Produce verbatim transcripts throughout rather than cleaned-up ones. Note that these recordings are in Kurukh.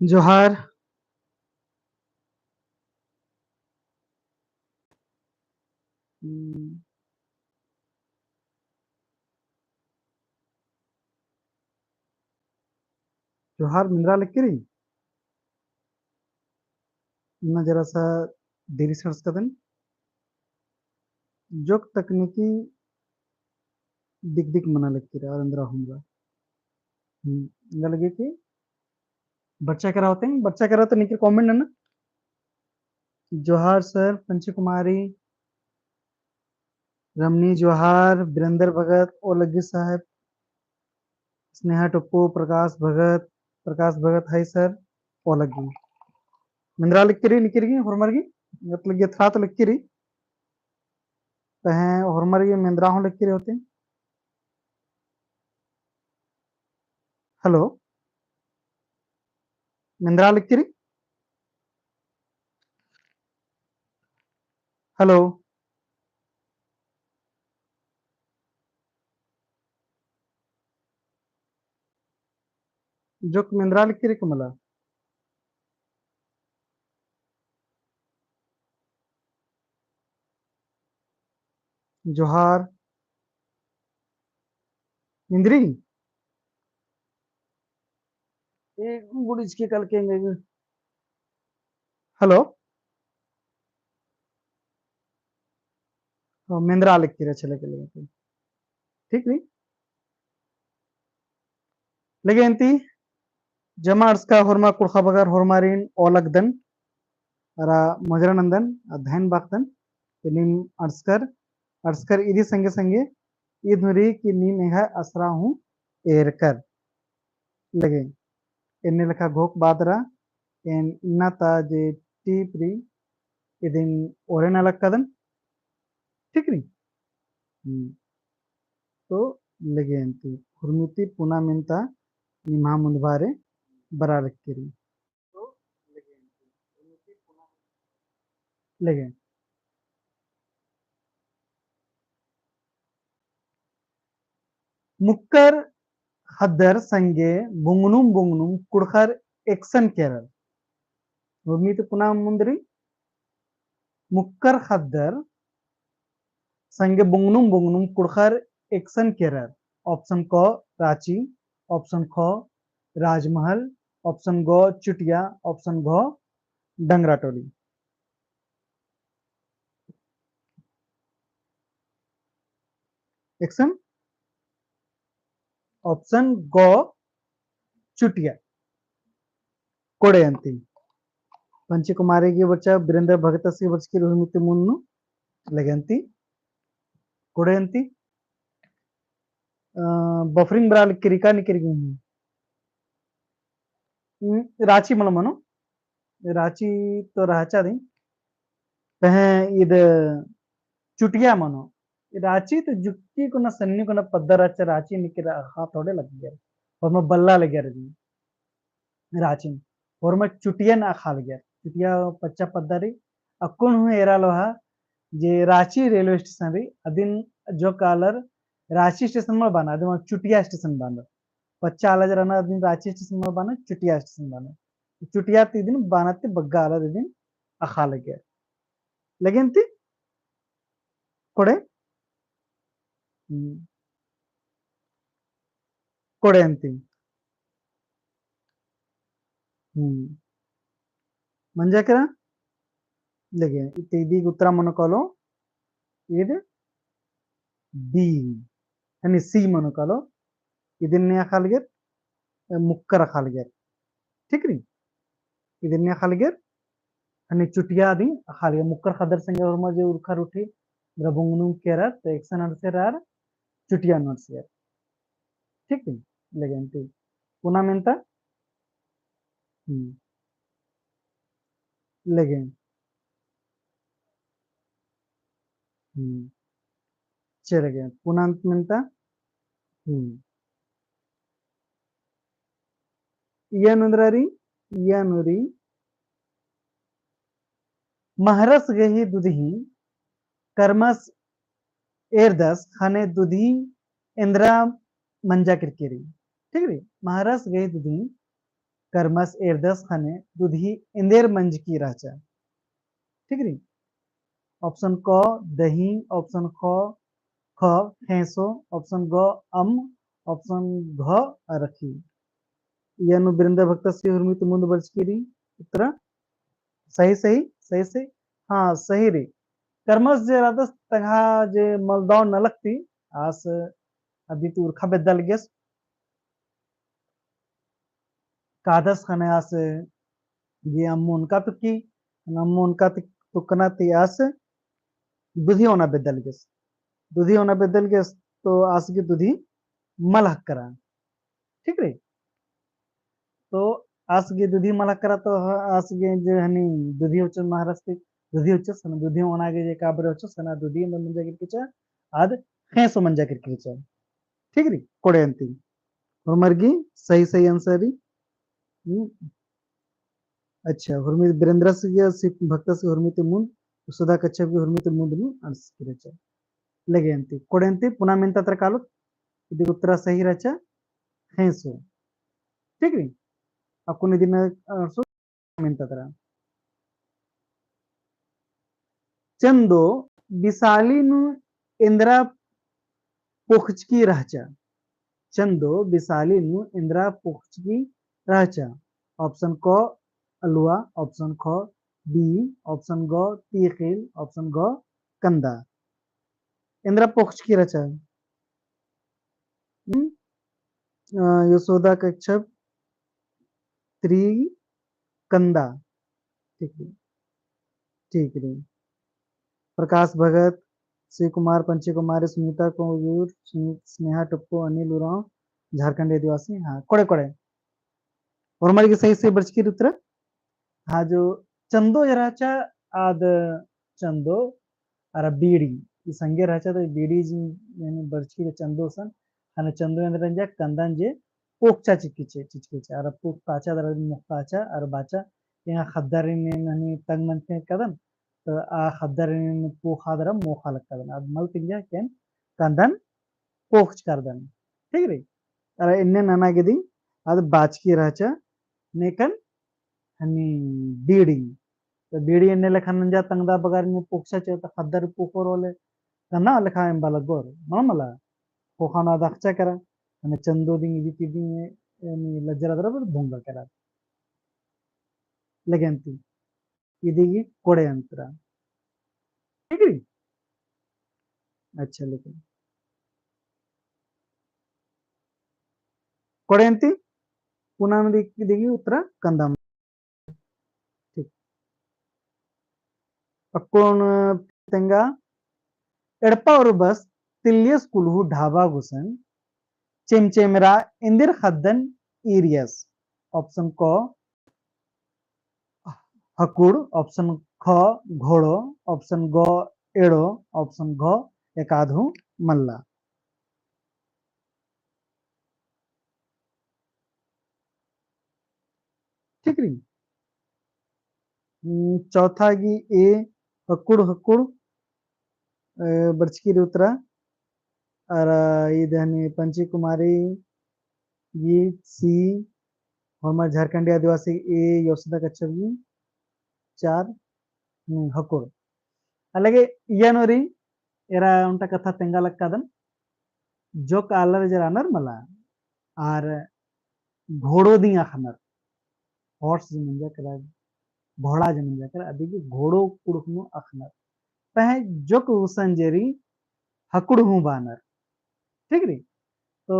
जोहार। हम्म। जोहार मेंदरा लक्की रई। इन्ना जरा सा देरी से अंड़सकदन। जोक तकनीकी दिक दिक मना लक्की रई, अरा एन्दरा हूँ बआ। हम्म, एंगा लगे कि बरचा केरा होते, बरचा केरा तो निकिर comment नना। जोहार sir, पंची कुमारी, रमनी जोहार, बिरेंदर भगत, ओ लग्गी साहब, स्नेहा टोप्पो, प्रकाश भगत, प्रकाश भगत hi sir, ओ लग्गी। मेंदरा लक्की रई निकिर गे, होरमर गे, मतलब ये थ्रा तो लक्की रई। पहें होरमर गे मेंदरा हूँ लक्की रई होते। Hello, मेंदरा लक्की रई? Hello, जोक मेंदरा लक्की रई का मला? जोहार। मेंदरी? ए बुड़िच के कल के एंगे। Hello। हाँ, मेंदरा लक्की रई, अच्छा लगे, लगे। ठीक रई। लगे अन्ती जमा अंड़सका होरमा कुँड़ुख़ बगर होरमारिन ओलगदन, अरा मोजरा नन्दन, अध्ययन बाखदन, ते नीम अंड़सकर, अंड़सकर इदी संगे संगे ईद हूँ रई कि नीम एंग्है असरा हूँ एरकर। लगे, एन्ने लेखा घोख बादरा, एन इन्ना ता जे टीप रई, इदिन ओरे नलख कादन, ठीक रई? हम्म। तो लगे अन्ती, हुरमी ती पुना मेन्ता निम्हा मुन्द बारे बरा लक्की रई। लगे। मुक्कर ख़द्दर संगे बोंगनुम बोंगनुम कुँड़ुख़र एकसन केरर। हुरमी ती पुना मुन्द रई, मुक्कर ख़द्दर संगे बोंगनुम बोंगनुम कुँड़ुख़र एकसन केरर। Option क राँची, option ख राजमहल, option ग चुटिया, option घ डंगराटोली। एकसन option ग चुटिया। कोड़े अन्ती। पंची कुमारी गे बरचा, बिरेंदर भगतस गे बरचा कि हुरमी ती मुन्द नू। लगे अन्ती। कोड़े अन्ती। अ, buffering बरा लक्की रई का निकिर गे हूँ। हम्म, राँची मला मनो। राँची तो रहचा दिम। पहें ईद चुटिया मनो। राँची तो जुक्की कुना सन्नी कुना पद्दा रहचा, राँची निकिर अख़ा थोड़े लग्गियर। होरमा बल्ला लग्गियर दिम। राँची। होरमा चुटियन अख़ा लग्गियर। चुटिया पच्चा पद्दा रई। अक्कुन हूँ एरा लोहा जे राँची railway station रई, अदिन जोक्क आलर राँची station मल बअनर, अदिन चुटिया station बअनर। पच्चा आलर जे रअनर अदिन राँची station मल बअनर, चुटिया station बअनर। चुटिया ती इदिन बअनर ती बग्गे आलर इदिन अख़ा लग्गियर। लगे अन्ती? कोड़े? हम्म। कोड़े अन्ती। हम्म। मंजा केरा? लगे, इते इदी उत्तरा मनो कालो, ईद B, यानी C मनो कालो, इदिन ने अख़ा लग्गियर, ए, मुक्कर अख़ा लग्गियर। ठीक रई? इदिन ने अख़ा लग्गियर, हनी चुटिया अदिन अख़ा लग्गियर। मुक्कर ख़द्दर संगे होरमा जे उरखा उठी, दरा बोंगनुम केरर, तो एकसन अंड़सेर अरा चुटिया अंड़सेर। ठीक रई? लगे अन्ती। पुना मेन्ता? हम्म। लगे। हम्म। चेरगे। पुना मेन्ता? हम्म। इया नू एन्दरा रई, इया नू रई, महरस गही दुदही करमस एरदस ख़ने दुदही एन्दरा मंजा केरकी रई। ठीक रई? महरस गही दुदही करमस एरदस ख़ने दुधी एन्देर मंजकी रहचा? ठीक रई। Option क दही, option ख, ख ख़ेंसो, option ग अम्म, option घ अरख़ी। इय्या नू बिरेंद्र भक्तस गही हुरमी ती मुन्द बरचकी रई उत्तरा। सही, सही, सही, सही। हाँ, सही रई। करमस जे रअदस तंग्है जे मलदौ नलख ती आस अदी ती उरखा बेद्दा लगियस। कादस ख़ने आस गे अम्म ओनका तुक्की, अम्म ओनका ती तुक्कना ती आस दुधी ओना बेद्दा लगियस। दुधी ओना बेद्दा लगियस तो आस गे दुधी मल हक्करा। ठीक रई। तो आस गे दुधी मल हक्करा तो ह-, आस गे जे हनी दुधी होचस महाराष्ट्र ती, दुधी होचस हनी दुधी ओना गे जे काबरे होचस हनी दुधी एन्देर मंजा केरकी रहचा, आद ख़ेंसो मंजा केरकी रहचा। ठीक रई, कोड़े अन्ती। होरमर गही सही, सही answer रई। हम्म। अच्छा, हुरमी बिरेंद्रस गही, सिप भक्तस गही हुरमी ती मुन्द, यशोदा कच्छप गही हुरमी ती मुन्द नू अंड़सकी रहचा। लगे अन्ती, कोड़े अन्ती, पुना मेन्ता तरा कालोत, इदी उत्तरा सही रहचा, ख़ेंसो। ठीक रई? अक्कुन इदिन, अ, सो मेन्ता तरा। चंदो बिसाली नू एन्दरा पोखचकी रहचा? चंदो बिसाली नू एन्दरा पोखचकी रहचा? Option क अलुआ, option ख बी, option ग तीखिल, option घ कंदा। एन्दरा पोखचकी रहचा? हम्म? अ, यशोदा कच्छप, three कंदा। ठीक रई। ठीक रई। प्रकाश भगत, शिव कुमार, पंची कुमारी, सुनीता कोयूर, सुनी-, स्नेहा टप्पू, अनिल उराँव, झारखंडी आदिवासी, हाँ, कोड़े, कोड़े। होरमर गही सही, सही बरचकी रई उत्तरा। हाँ, जो चंदो जे रहचा, आद चंदो अरा बीड़ी, ई संगे रहचा तो बीड़ी जी, यानी बरचकी जे चंदो सन, ख़ने चंदो एन्दरा जे कंदन जे पोखचा चिचकी रहचा, चिचकी रहचा, अरा पोखताचा, अरा मोखताचा, अरा बाचा, एंगा ख़द्दारिन हनी तंग मनते कदन, तो आ ख़द्दारिन पोखा दरा मोखा लक्कादन, आद मल तिंगिया केन कंदन पोखचका रअदन। ठीक रई? अरा एन्ने नना गे दिम आद बाचकी रहचा, नेकन हनी बीड़ी। तो बीड़ी एन्ने लेखा नंजा तंगदा बगर में पोखचा चे, तो ख़द्दर पोखोर होले, तो ना लेखा एम्बा लग्गोर, मल मला। पोखा ना दखचा केरा, हने चंदो दिम इदी ती दिम, यानी लज्जरा दरा बर भोंगा केरा। लगे अन्ती। इदी गही कोड़े अंतरा। ठीक रई? अच्छा, लेकिन कोड़े अन्ती पुना में दिम, दिम उत्तरा कंदा। ठीक। अक्कुन तेंगा एड़पा उर्बस तिल्लियस कुल्हू ढाबा गुसन चेमचेमरा एन्देर ख़द्दन ईरियस? Option क हकुड़, option ख घोड़ो, option ग एड़ो, option घ एकाद हूँ मल्ला। ठीक रई। हम्म, चौथा गही ए, हकुड़, हकुड़, अ, बरचकी रई उत्तरा। अरा ईद हनी पंची कुमारी गही सी, होरमर झारखंडी आदिवासी ए, यशोदा कच्छप गही चार, हम्म, हकुड़। अलगे इय्या नू रई, एरा ओन्टा कत्था तेंगा लक्कादन, जोक आलर जे रअनर मला, आर घोड़ो दिम अख़नर, horse जे मंजा केरा, घोड़ा जे मंजा केरा, अदी गही घोड़ो कुँड़ुख़ नू अख़नर। पहें जोक गुसन जे रई हकुड़ हूँ बअनर। ठीक रई? तो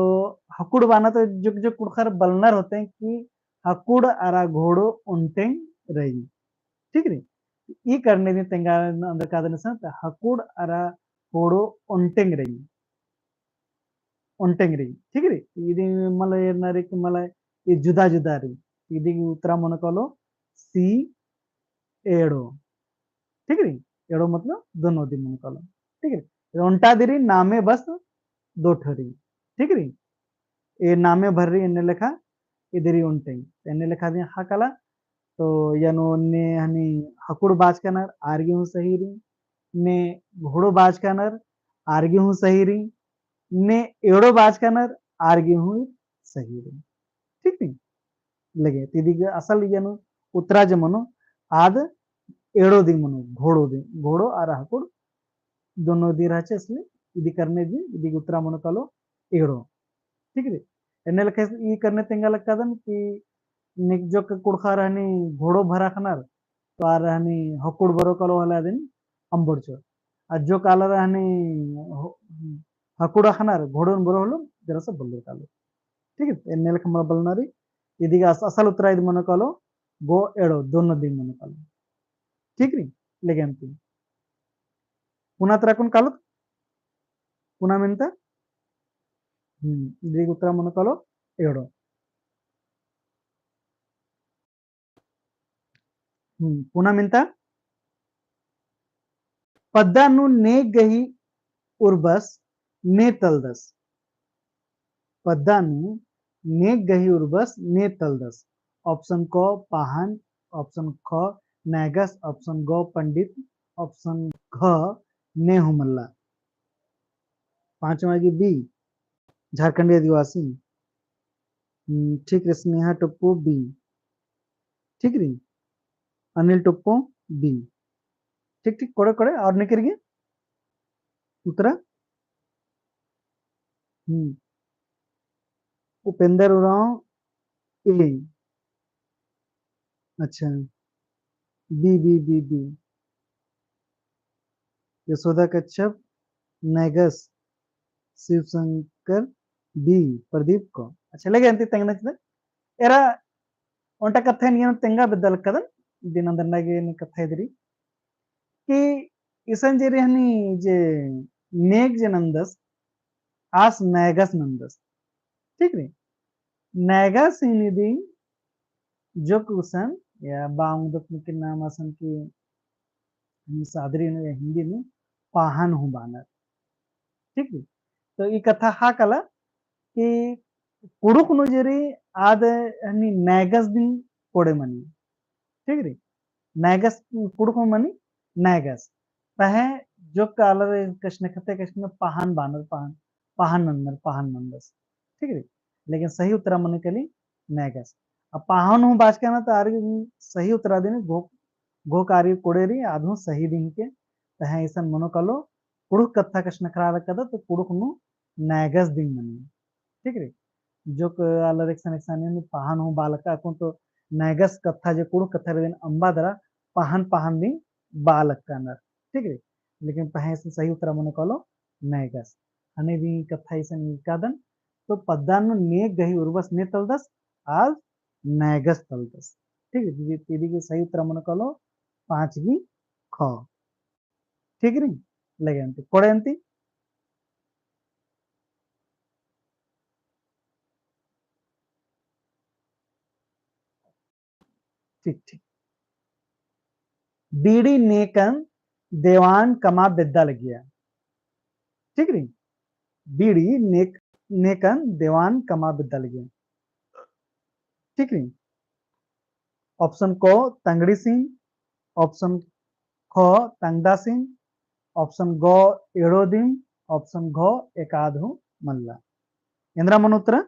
हकुड़ बअनर तो जोक जोक कुँड़ुख़र बलनर होले कि हकुड़ अरा घोड़ो ओन्टेंग रई। ठीक रई? ई करने दिम तेंगा अंदर कादन सन, तो हकुड़ अरा घोड़ो ओन्टेंग रई। ओन्टेंग रई, ठीक रई। इदी मला एरना रई कि मला ई जुदा जुदा रई। इदी गही उत्तरा मनो कालो सी एड़ो, ठीक रई। एड़ो मतलब दोनों दिम मनो कालो, ठीक रई। ओन्टा दिम रई, नामे बस दो ठो रई, ठीक रई। ए नामे भर रई एन्ने लेखा, इदी रई ओन्टेंग, एन्ने लेखा दिम ख़क्खरा। तो इय्या नू एन्ने हनी हकुड़ बाचकानर, आर गही हूँ सही रई, ने घोड़ो बाचकानर, आर गही हूँ सही रई, ने एड़ो बाचकानर, आर गही हूँ सही रई। ठीक रई? लगे। तो इदी गे असल इय्या नू उत्तरा जे मनो, आद एड़ो दिम मनो, घोड़ो दिम, घोड़ो आर हकुड़ दोनों दिम रहचा, इसलिए इदी करने दिम, इदी गे उत्तरा मनो कालो एड़ो। ठीक रई? एन्ने लेखा ई करने तेंगा लक्कादन कि निक जोक कुँड़ुख़र हनी घोड़ो भरा ख़नर, तो आर हनी हकुड़ बरो कालो होले अदिन अम्बोर चो। आ जोक आलर हनी हो-, हकुड़ अख़नर घोड़ोन बरो होले जरा सा बल्लोर कालो। ठीक है, एन्ने लेखा मला बलना रई, इदी गे अस-, असल उत्तरा इदी मनो कालो, गो एड़ो, दोनों दिम मनो कालो। ठीक रई, लेगे अन्ती। पुना तरा कुन कालो, पुना मेन्ता, हम्म, इदी गे उत्तरा मनो कालो, एड़ो। हम्म, पुना मेन्ता, पद्दा नू नेग गही उर्बस ने तलदस। पद्दा नू नेग गही उर्बस ने तलदस। Option क पाहन, option ख नैगस, option ग पंडित, option घ ने हूँ मल्ला। पाँचवा गे B, झारखंडी आदिवासी। हम्म, ठीक रई, स्नेहा टोप्पो B। ठीक रई, अनिल टोप्पो B। ठीक, ठीक, कोड़े, कोड़े, और निकर गे? उत्तरा? हम्म। उपेंद्र उराँव A। अच्छा। B, B, B, B। यशोदा कच्छप, नैगस, शिवशंकर B, प्रदीप क। अच्छा, लेगे अन्ती तेंगना चिदन। एरा ओन्टा कत्था एन तेंगा बेद्दा लक्कादन, दिनंदर नागे एन कत्था एदरी। कि इसन जे रई हनी जे नेग जे नंदस, आस नैगस नंदस। ठीक रई? नैगस हनी दिम जोक गुसन या बांग दत मुकिन नाम असन कि हनी सादरी नू या हिंदी नू पाहन हूँ बानर। ठीक रई? तो ई कत्था हा काला कि कुँड़ुख़ नू जे रई आद हनी नैगस दिम कोड़े मनी। ठीक रई? नैगस कुँड़ुख़ नू मनी नैगस। पहें जोक आलर कछनखरते कछनखरते पाहन बानर, पाहन, पाहन नंदर, पाहन नंदस। ठीक रई? लेकिन सही उत्तरा मनो काली नैगस। अब पाहन हूँ बाचका ना तो आर सही उत्तरा दिम घोख, घोख आर कोड़े रई, आद हूँ सही दिम के। तहें इसन मनो कालो कुँड़ुख़ कत्था कछनखरआ लक्कादत तो कुँड़ुख़ नू नैगस दिम मनी। ठीक रई? जोक आलर एकसन एकसन नू पाहन हूँ बआ लक्का अक्कुन तो नैगस कत्था जे कुँड़ुख़ कत्था रई अदिन अम्बा दरा पाहन पाहन दिम बआ लक्कानर। ठीक रई? लेकिन पहें इसन सही उत्तरा मनो कालो नैगस। हनी दिम कत्था इसन कादन, तो पद्दा नू नेग गही उर्बस ने तलदस, आद नैगस तलदस। ठीक रई? इदी, इदी गे सही उत्तरा मनो कालो पाँच गी ख। ठीक रई? लेगे अन्ती, कोड़े अन्ती। ठीक, ठीक। बीड़ी नेकन देवान कमआ बेद्दा लगिया। ठीक रई? बीड़ी नेक-, नेकन देवान कमआ बेद्दा लगिया। ठीक रई? Option क तंगड़ीसिन, option ख तंगदासिन, option ग एड़ोदिम, option घ एकाद हूँ मल्ला। एन्दरा मनो उत्तरा?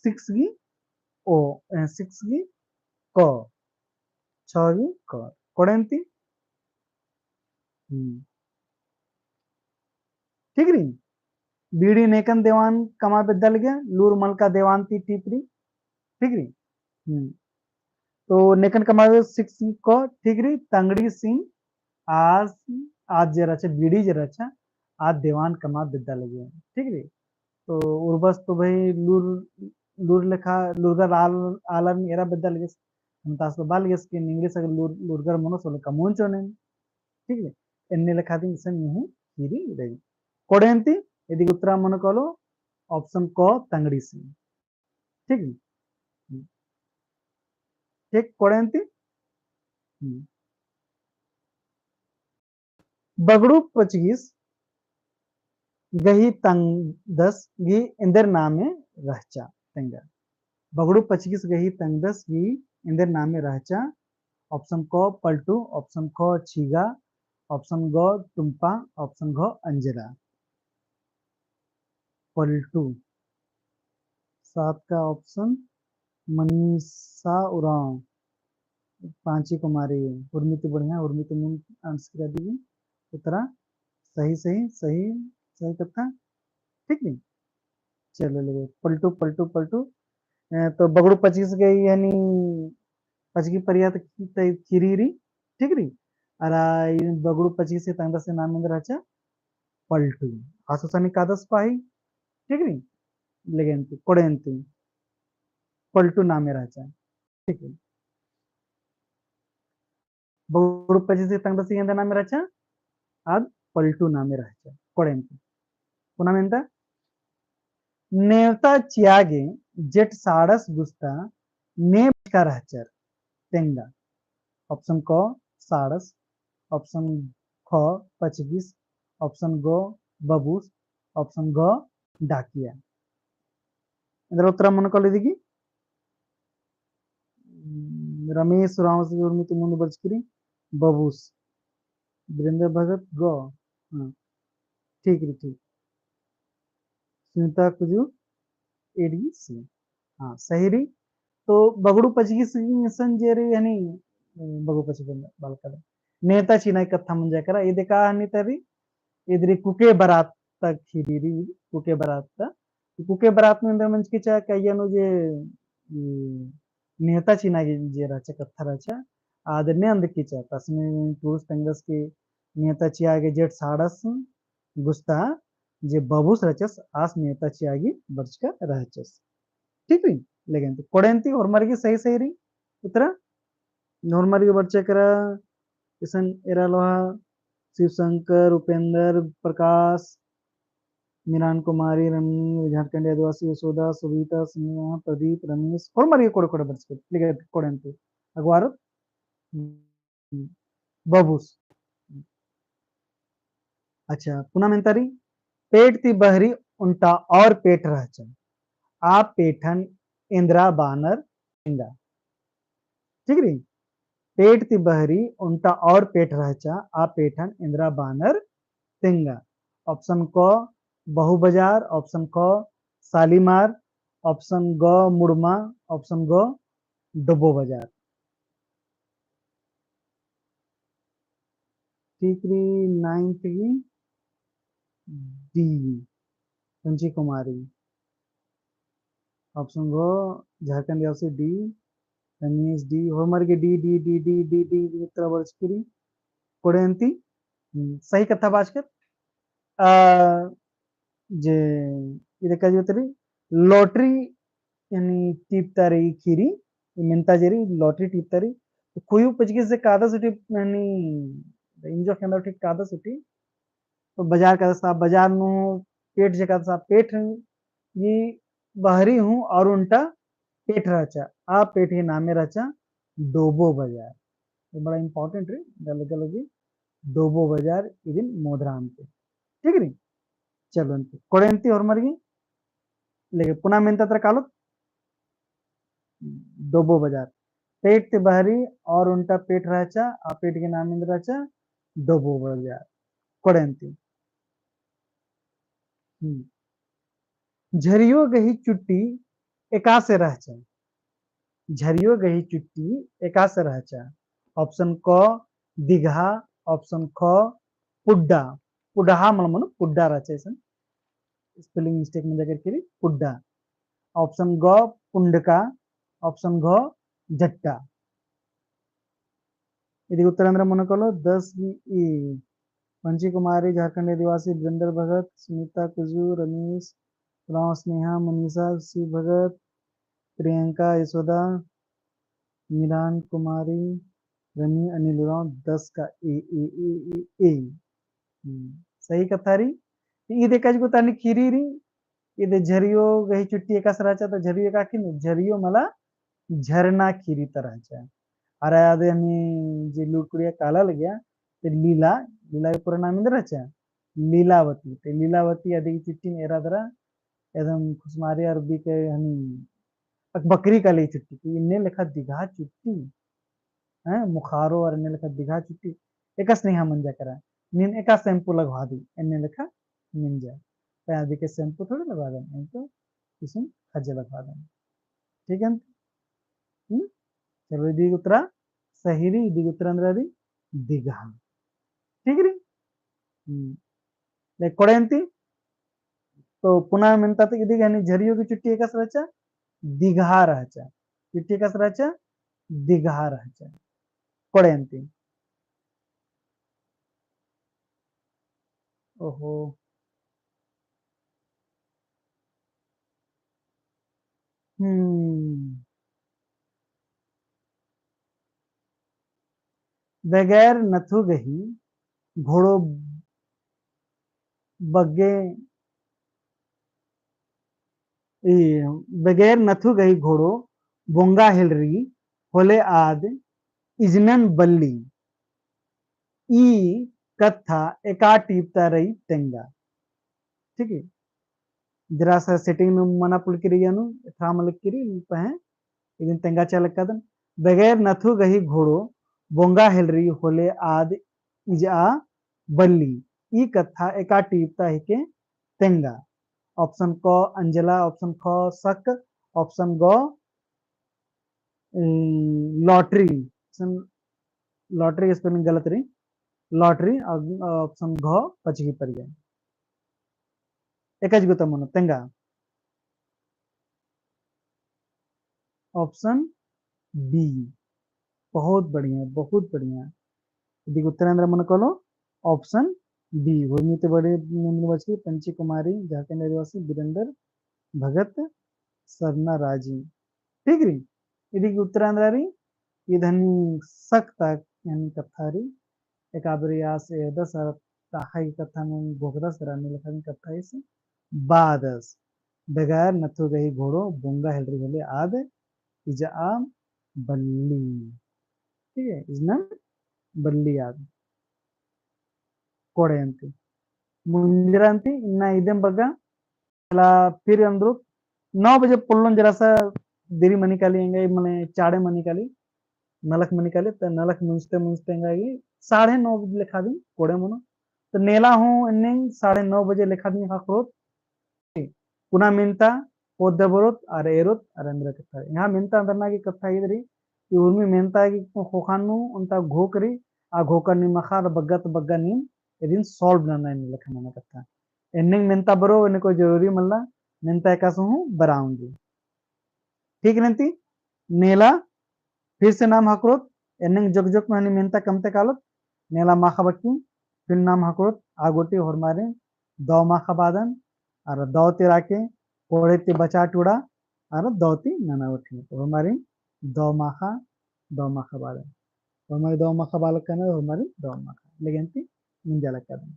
Six गी ओ, ए, six गी क, छ गी क। कोड़े अन्ती? हम्म। ठीक रई? बीड़ी नेकन देवान कमआ बेद्दा लगिया, लूर मलका देवान ती टीप रई। ठीक रई? हम्म। तो नेकन कमआ बेद्दा six क, ठीक रई, तंगड़ीसिन आस, आद जे रहचा, बीड़ी जे रहचा, आद देवान कमआ बेद्दा लगिया। ठीक रई? तो उर्बस तो भाई लूर, लूर लेखा, लूरगर आल-, आलर एरा बेद्दा लगियस। हम तास तो बआ लगियस कि निंगड़ीस अगर लूर-, लूरगर मनो सोले कमओन चोनेन। ठीक रई? एन्ने लेखा दिम इसन यूँ ही कीरी रई। कोड़े अन्ती, इदी गे उत्तरा मनो कालो, option क तंगड़ीसिन। ठीक रई? हम्म। ठीक, कोड़े अन्ती? हम्म। बगड़ू पचगिस गही तंगदस गही एन्देर नामे रहचा, तेंगा। बगड़ू पचगिस गही तंगदस गही एन्देर नामे रहचा। Option क पलटू, option ख छीगा, option ग टुम्पा, option घ अंजरा। पलटू। सात का option मनीषा उराँव, पांची कुमारी, उर्मी ती बढ़िया, उर्मी ती मुन्द answer करा दिगी। उत्तरा सही, सही, सही, सही कत्था। ठीक रई? चलो, ले, पलटू, पलटू, पलटू। अ, तो बगड़ू पचगिस गही यानी पचगी परिया ती खीरी रई, ठीक रई? अरा ई बगड़ू पचगिस गही तंगदस नाम एन्देर रहचा पलटू। आस गुसन कादस पाही, ठीक रई? लेगेन ती, कोड़ेन ती। पलटू नामे रहचा। ठीक रई। बगड़ू पचगिस गही तंगदस एन्देर नामे रहचा, आद पलटू नामे रहचा। कोड़ेन ती। पुना मेन्ता, नेवता चिआ गे जेठ साड़स गुस्ता ने बरचका रहचर तेंगा। Option क साड़स, option ख पचगिस, option ग बबुस, option घ डाकिया। एन्देर उत्तरा मनो कालो दिगी। हम्म, रमेश उराँवस उर्मी ती मुन्द बरचकी रई, बबुस। वीरेंद्र भगत ग। हाँ। ठीक रई, ठीक। सुनीता कुजूर, A D C। हाँ, सही रई। तो बगड़ू पचगिस गही सन जे रई यानी, अ, बगड़ू पचगिस बअदन बालका दन। नेवता चिअना गही कत्था मंजा केरा, ईद का हनी ता रई, ईद रई कुके बरात ता खीरी रई, कुके बरात ता। कुके बरात नू एन्देर मंजकी रहचा, कइय्या नू जे, ई, नेवता चिअना गे जे रहचा कत्था रहचा, आद एन्ने अंदकी रहचा, तसने पुरुस तंगदस के नेवता चिआ गे जेठ साड़स गुस्ता जे बबुस रहचस, आस नेवता चिआ गे बरचका रहचस। ठीक रई? लेगेन ती, कोड़ेन ती, होरमर गही सही, सही रई उत्तरा। होरमर गही बरचा केरा, इसन एरा लोहा, शिव शंकर, उपेंद्र, प्रकाश, मीरान कुमारी, रमी, झारखंडी आदिवासी, यशोदा, सविता, स्नेहा, प्रदीप, रमेश, होरमर गही कोड़े कोड़े बरचकी रई, लेगेन ती कोड़ेन ती। अगवारत बबुस। अच्छा, पुना मेन्ता रई, पेट ती बहरी ओन्टा और पेट रहचा, आ पेटन एन्दरा बअनर तेंगा। ठीक रई? पेट ती बहरी ओन्टा और पेट रहचा, आ पेटन एन्दरा बअनर तेंगा। Option क बहु बाजार, option ख शालीमार, option ग मुड़मा, option घ डोबो बाजार। ठीक रई, ninth गही D, पंची कुमारी। Option घ झारखंड आदिवासी D, रमेश D, होरमर गही D, D, D, D, D, D, D, उत्तरा बरचकी रई। कोड़ेन ती, हम्म, सही कत्था बाचकर। आ, जे, इदे का जो तरी, lottery यानी टिपता रई खीरी, ई मेन्ता जे रई lottery टिपता रई। तो कोई उपजगी से कादस उठी, यानी इंजो खेंदा उठी कादस उठी। तो बाजार कादस, आ बाजार नू पेट जे कादस, आ पेट ई बहरी हूँ और ओन्टा पेट रहचा, आ पेट ही नामे रहचा डोबो बाजार। ये बड़ा important रई, गल गल भी डोबो बाजार इदिन मोदराम के। ठीक रई? चलो, अन्ती कोड़े अन्ती होरमर गही लेगे पुना मेन्ता तरा कालोत। डोबो बाजार। पेट ती बहरी और ओन्टा पेट रहचा, आ पेट के नाम एन्देर रहचा डोबो बाजार। कोड़े अन्ती। हम्म। झरियो गही चुट्टी एकासे रहचा। झरियो गही चुट्टी एकासे रहचा। Option क दिघा, option ख पुड्डा। पुडहा मल मनो पुड्डा रहचा, इसन spelling mistake मंजा केरकी रई, पुड्डा। Option ग पुंडका, option घ झट्टा। इदी उत्तर एन्देर मनो कालो, दस ई, पंची कुमारी, झारखंड आदिवासी, वीरेंद्र भगत, सुनीता कुजूर, रमेश उराँव, स्नेहा, मनीषा, शिव भगत, प्रियंका, यशोदा, मीरान कुमारी, रमी, अनिल उराँव, दस का ए, ए, ए, ए, ए। हम्म, सही कत्था रई। तो ईद एकासे गो तानी खीरी रई, ईद झरियो गही चुट्टी एकासे रहचा, तो झरियो एकासे खीरी, झरियो मला झरना खीरी ता रहचा। अरा आद हनी जे लूरकुड़िया काला लगिया, ते लीला, लीला के पूरा नाम एन्देर रहचा, लीलावती। ते लीलावती अदी चुट्टी एरा दरा, एकदम खुसमारी अरा बीके हनी अक बकरी काली चुट्टी, कि इन्ने लेखा दिघा चुट्टी, हैं, मुखारो अरा इन्ने लेखा दिघा चुट्टी, एकासे नेहा मंजा केरा, नीन एका shampoo लगवा दी, इन्ने लेखा मंजा। तो अदी के shampoo थोड़ी लगवा देन, इन्ने तो किसुम खज्जा लगवा देन। ठीक है, हम्म? चलो, इदी उत्तरा सही रई, इदी उत्तरा एन्दरा रई, दिगहा। ठीक रई? हम्म। ले कोड़े अन्ती, तो पुना मेन्ता ती इदी गही झरियो की चुट्टी एकासे रहचा, दिगहा रहचा। चुट्टी एकासे रहचा, दिगहा रहचा। कोड़े अन्ती। ओहो। हम्म। बगैर नथु गही घोड़ो बग्गे, ई, बगैर नथु गही घोड़ो बोंगा हेलरी होले आद इजनन बल्ली। ई कत्था एका टीप ता रई तेंगा। ठीक है, जरा सा setting नू मना पुलकी रई अनु, एथरा मलकी रई पहें, इदिन तेंगा चालक कादन। बगैर नथु गही घोड़ो बोंगा हेलरी होले आद इजआ बल्ली। ई कत्था एका टीप ता हिके तेंगा। Option क अंजला, option ख सक, option ग, उम, lottery। Option, lottery spelling गलत रई। Lottery, अ, option घ पचगी परिया। एकच गुता मनो, तेंगा। Option B। बहुत बढ़िया, बहुत बढ़िया। इदी उत्तर एन्दरा मनो कालो, option B। उर्मी ती बड़े निम्न बच्ची, पंची कुमारी, झारखंड आदिवासी, बीरेंद्र भगत, सरना राजी। ठीक रई? इदी उत्तर एन्दरा रई, इद हनी सक ता हनी कत्था रई। एका बारी आस एरदस अरा ताहा ई कत्था नू घोखदस अरा अन्ने लेखा गे कत्था इस बादस। बगैर नथु गही घोड़ो बोंगा हेलरी होले आद इजआ बल्ली। ठीक है, इजनन बल्ली आद। कोड़े अन्ती। मुंजरा अन्ती, इन्ना इदेम बग्गा, ला फिर अंदरुत नौ बजे पोल्लोन जरा सा देरी मनी काली एंगा, मने चाड़े मनी काली, नलख मनी काली, त नलख मुंजते मुंजते एंगा गे साढ़े नौ बजे लेखा दिम कोड़े मनो। त नेला हूँ एन्ने साढ़े नौ बजे लेखा दिम ख़क्खरोत, पुना मेन्ता, पोद्दा बरोत, अरा एरोत, अरा एन्दरा कत्था। यहाँ मेन्ता एन्दरना गे कत्था ईद रई, कि उर्मी मेन्ता गे ख़ोख़ा नू, ओन्टा घोख रई, आ घोखन नीम अख़ा, अरा बग्गा ता बग्गा नीम, इदिन solve नना एन्ने लेखा नना कत्था। एन्ने मेन्ता बरो, एन्ने कोई जरूरी मल्ला, मेन्ता एकासे हूँ बरआ ओंगी। ठीक रई अन्ती, नेला फिर से नाम ख़क्खरोत, एन्ने जोक जोक नू हनी मेन्ता कमते कालोत, नेला माख़ा बक्की, फिर नाम ख़क्खरोत, आ गूटी होरमारिन दौ माख़ा बादन, अरा दौ ती राके, कोड़े ती बचा टूड़ा, अरा दौ ती नना उठी। होरमारिन दौ माख़ा, दौ माख़ा बादन। होरमारिन दौ माख़ा बालक कना, होरमारिन दौ माख़ा। लेकिन ती मुंजा लक्का दन।